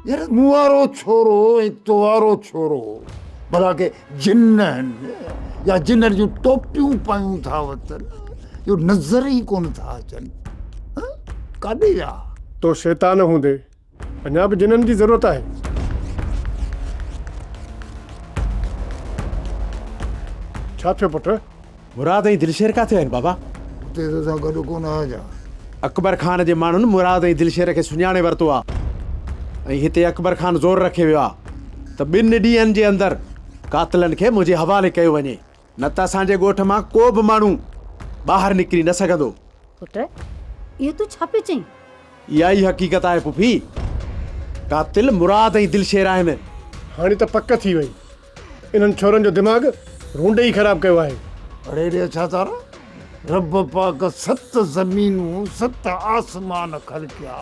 يار مون وارو ڇورو ۽ تو وارو ڇورو ڀلا ڪي جن آهن يا جنن جون ٽوپيون پايون ٿا وتن جو نظر ئي ڪونه ٿا اچن. ڪاڏي ويا؟ تو شيطان هوندي اڃا به جنن جي ضرورت آهي. ڇا ٿيو پٽ؟ مراد ۽ دلشير ڪاٿي آهن بابا؟ اتي تو سان گڏ ڪونه آيا ڇا؟ اڪبر خان جي ماڻهن مراد ۽ دلشير کي سڃاڻي ورتو آ ۽ هتي اڪبر خان زور رکي ويو آ ته ٻن ڏينهن جي اندر قاتلن کي منهنجي حوالي ڪيو وڃي نه ته اسان جي ڳوٺ مان ڪو به ماڻهو ٻاهر نڪري نه سگهندو. پٽ اهو تون ڇا پيو چئين؟ اها ئي حقيقت آهي پڦي. قاتل مراد ۽ دلشير آهن. هاڻي ته پڪ ٿي وئي ته انهن ڇورن جو دماغ رونڊي ئي خراب ڪيو آهي. اڙي ڙي اڇا تارا! رب پاڪ ست زمينون ست آسمان خلقيا،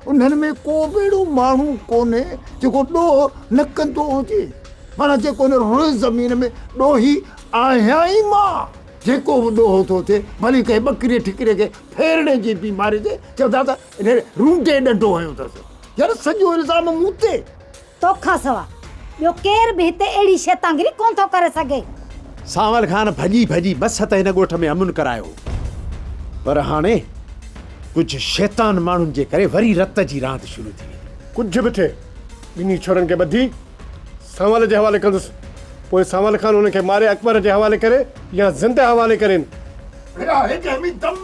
انهن ۾ ڪو به اهڙو ماڻهو ڪونهي جيڪو ڏوهه نه ڪندو هجي. معنيٰ جيڪو هن روء زمين ۾ ڏوهي آهيان ئي مان. جيڪو به ڏوهه ٿو ٿئي، ڀلي ڪنهن ٻڪريء ٺڪريء کي ڦيرڻي جي بيماري ٿئي، چوندا ته ان رونڊي ڏنڊو هنيو اٿس. يار سڄو الزام مون تي. توکان سوا ٻيو ڪير به هتي اهڙي شيطانگري ڪونه ٿو ڪري سگهي. سانول خان ڀڄي ڀڄي مس ته هن ڳوٺ ۾ امن ڪرايو هو، پر هاڻي ڪجهه شيطان ماڻهن جي ڪري وري رت جي راند شروع ٿي ويندي. ڪجهه به ٿئي، ٻنهي ڇورن کي ٻڌي سانول جي حوالي ڪندس، پوء سانول خان انهن کي ماري اڪبر جي حوالي ڪري يا زنده حوالي ڪرين. ڀيرا هيڏي ۾ دم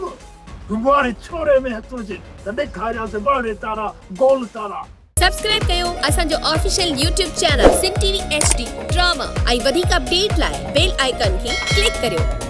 واري ڇوري ۾ هٿ هجي ته ڏيکاريانس ٻاهري تارا گول تارا. سبسڪرائب ڪيو اسان جو official YouTube channel Sindh T V H D drama ۽ وڌيڪ اپڊيٽ لاء بيل آئيڪان کي ڪلڪ ڪريو.